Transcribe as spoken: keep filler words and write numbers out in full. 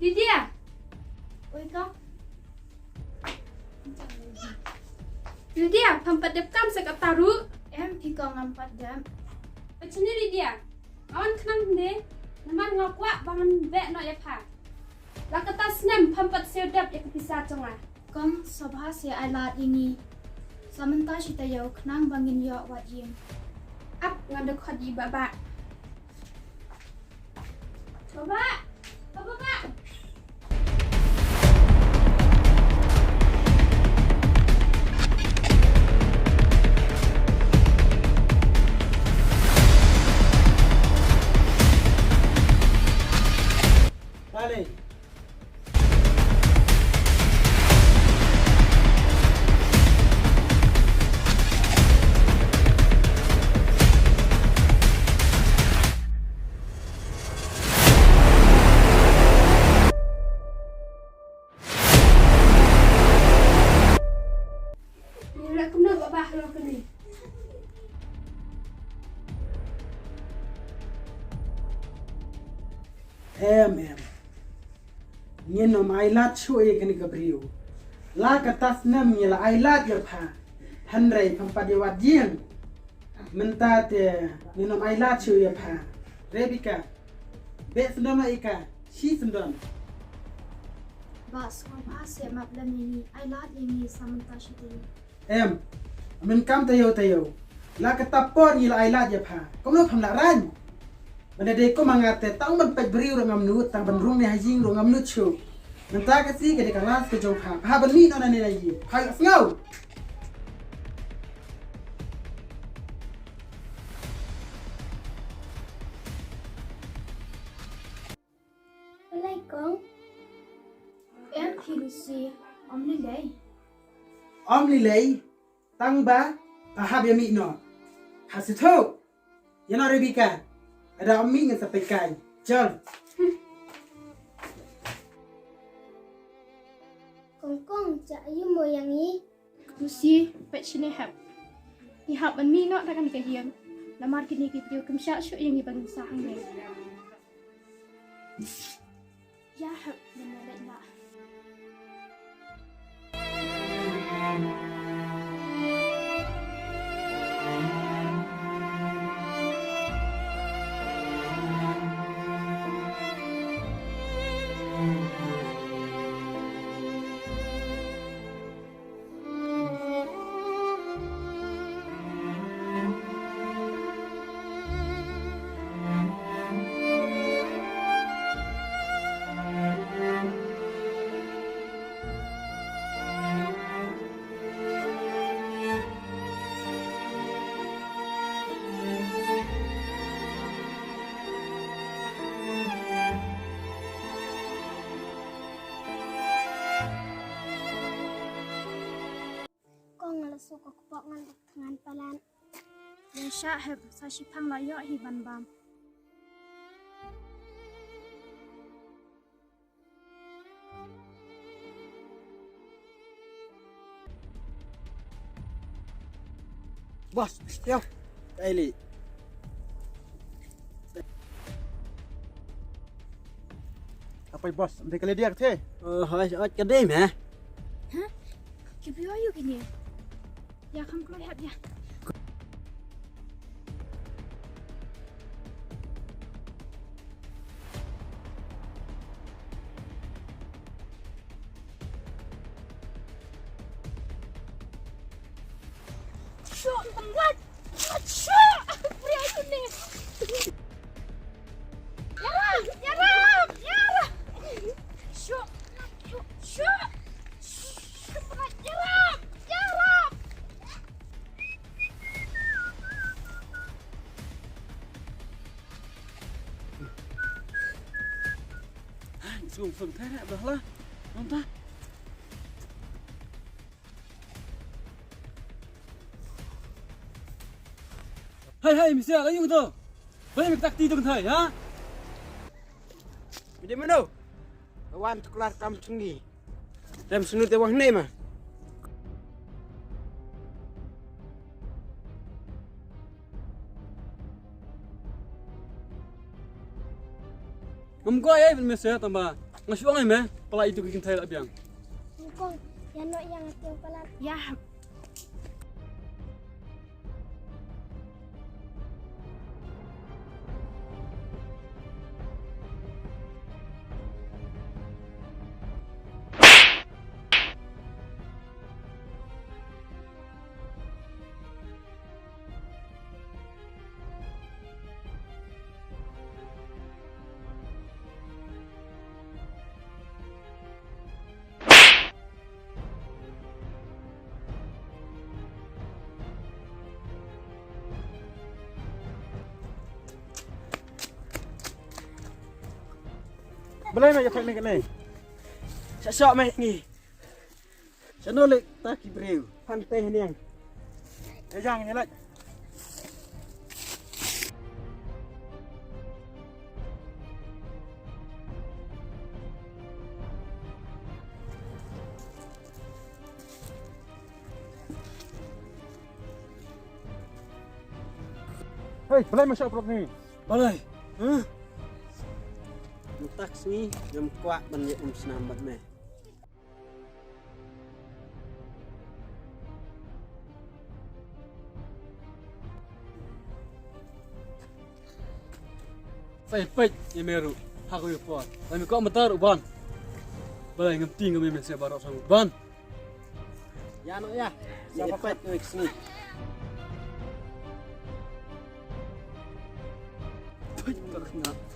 Lydia. Oi, kong. Lydia, pham pat dep kam sa kata ruh. Em, phi kong, ngam pat dep. Pachani Lydia. Awan khnang hynde. Namar nga kwah ba ngan beh noh ïa pha. La kata snem pham pat siew dep ïa ka pisa jong nga. Kong, sngewbha sa ai lad ïa ngi. Sa mynta shi taïew khnang ba ngin ïoh wad ïing. Ap, ngan da khot ïa i Baba. Baba! Baba! Bale. Em, em. Ngin ym ailad shuh ïa kane ka briew. La kata snem ngi la ailad ïa pha. Hynrei pham pat ïa wad ïing. Mynta te ngin ym ailad shuh ïa pha. Rebecca. Beh syndon ïa ka. Shi syndon. Bah, sngewbha sa map lem ïa ngi. Ailad ïa ngi sa mynta shi taïew. Em, mynta kam taïew taïew. La kata por ngi la ailad ïa pha. Kumno pham la rang. Ban da dei kum nga te tang ban peit briew ruh ngam nud, tang ban rung ne ha ïing ruh ngam nud shuh. Mynta ka sngi ka dei ka last ka jong pha. Pha ban mih noh nangne na ïing. Pha ïohsngew. Balei kong? Em phi Lucy, ym lei lei. Ym lei lei, tang ba pha hap ïa mih noh. Ha sithuh. Ïa noh Rebecca. Lada ym mih ngan sa peit kai. Jol. Kong kong, jia aiu mo ïa ngi? Lucy, peit shane hep. Ngi hap ban mih noh na kane ka ïing. Namar kine ki briew kim shah shuh ïa ngi ban sah hangne. Ïa hep, ban ïa leit noh. Kong, nga la suk ka kpoh, ngan da thngan palat. Ïa shah hep, sa shiphang la ïoh hi ban bam. Boss, ïa. Kaei lei. Kaei boss, ym dei ka Lydia ka te? Oh, hooid, hooid, ka dei me. Hah? Ki briew aïu kine? Ïa kham kloi hep ïa. Shuh, tang wat. Shuh, briew aïu ne. Ïaram, ïaram, ïaram. Shuh, shuh, shuh. Shuh, ïaram, ïaram. Sung sung thara dah lah. Nonta. Hai hai, misa, la ïu to. Ba ïa me kata kti to kynthei, ha? Me dei mano? Wan tuklar kam jong ngi. Lem snu te wang ne ma. Ngam kwah ïa me se tang ba nga shu ong ïa me, palat ïa tu ki kynthei la biang. Ngkong, ïa noh ïa nga tieng palat. Ïa. Balei me ïa thok ne kane? Sa sok me ngi. Shano leh ta ki briew? Phan te hniang. Ïa jang ïa lait. Hei, balei me shah prok ni? Balei? Huh? Mynta ka sngi ngam kwah ban ïa um snam bad me. Sa ïa peit ïa me ruh ha kawei ka por. Lada me kwah mynta ruh ban. Balei ngam tieng ïa me mynshwa baroh shuh ban. Ïa noh ïa. Sa ïa peit kawei ka sngi. Peit ka khynnah.